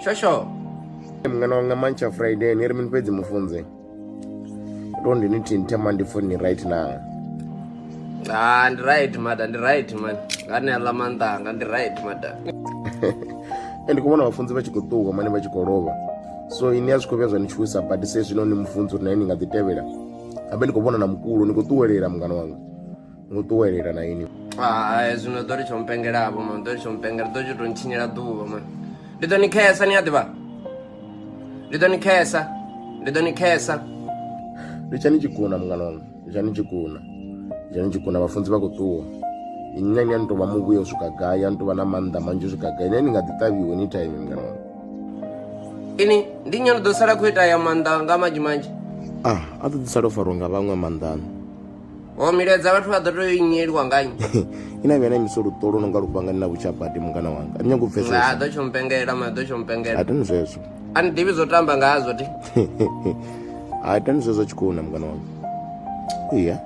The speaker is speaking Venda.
Shosho. Mungana wanga mantsha Friday ni ri mini fhedzi mufunzi. Ndo ndi ni thinthe man ndi foni right now. Ah, ndi right mada, ndi right man. Nga ne aḽa maanḓa anga ndi right mada. And ku vhona vhafunzi vha tshi khou ṱuwa mani vha tshi khou lovha. So ini a zwi khou vhuya zwa ni tshuwisa badi se zwino ni mufunzi uri na ini nga ḓi tevhela. Habe ndi khou vhona na mukulo ni khou ṱuwelela mungana wanga. Ni khou ṱuwelela na ini. Ah, zwino ḓo ri tsho mpengelavho man, ḓo ri tsho mpengela, ḓo tshi to ntshinyela ḓuvha man. Ndi ḓo ni khesa ni a ḓivha. Ndi ḓo ni khesa. Ndi ḓo ni khesa. Ndi tshani tshikuna mungana wanga. Ndi tshani tshikuna. Ndi tshani tshikuna vhafunzi vha khou ṱuwa. Inwi na ini a ni tou vha muvhuya u swika gai, a ni tou vha na maanḓa manzhi u swika gai. Na ini nga ḓi ṱavhiwa anytime mungana wanga. Ini ndi nnyi ano ḓo sala khou ita ya maanḓa nga manzhi manzhi. Ah, a ḓo ḓi sala o farwa nga vhaṅwe maanḓa aṋu. Ho milaedza vhathu vha ḓo tea u inyeliwa nga nnyi. Ina vhuya na imisa luṱolo no nga lufhanga ni na vhutshabadi mungana wanga. A ni nyagi u A pfesesa. ḓo tsho mpengela ma ḓo tsho mpengela. A tani zwezwo. A ni ḓivhi zwo tamba ngazwo ti. A tani zwezwo tshikona mungana wanga. Iya.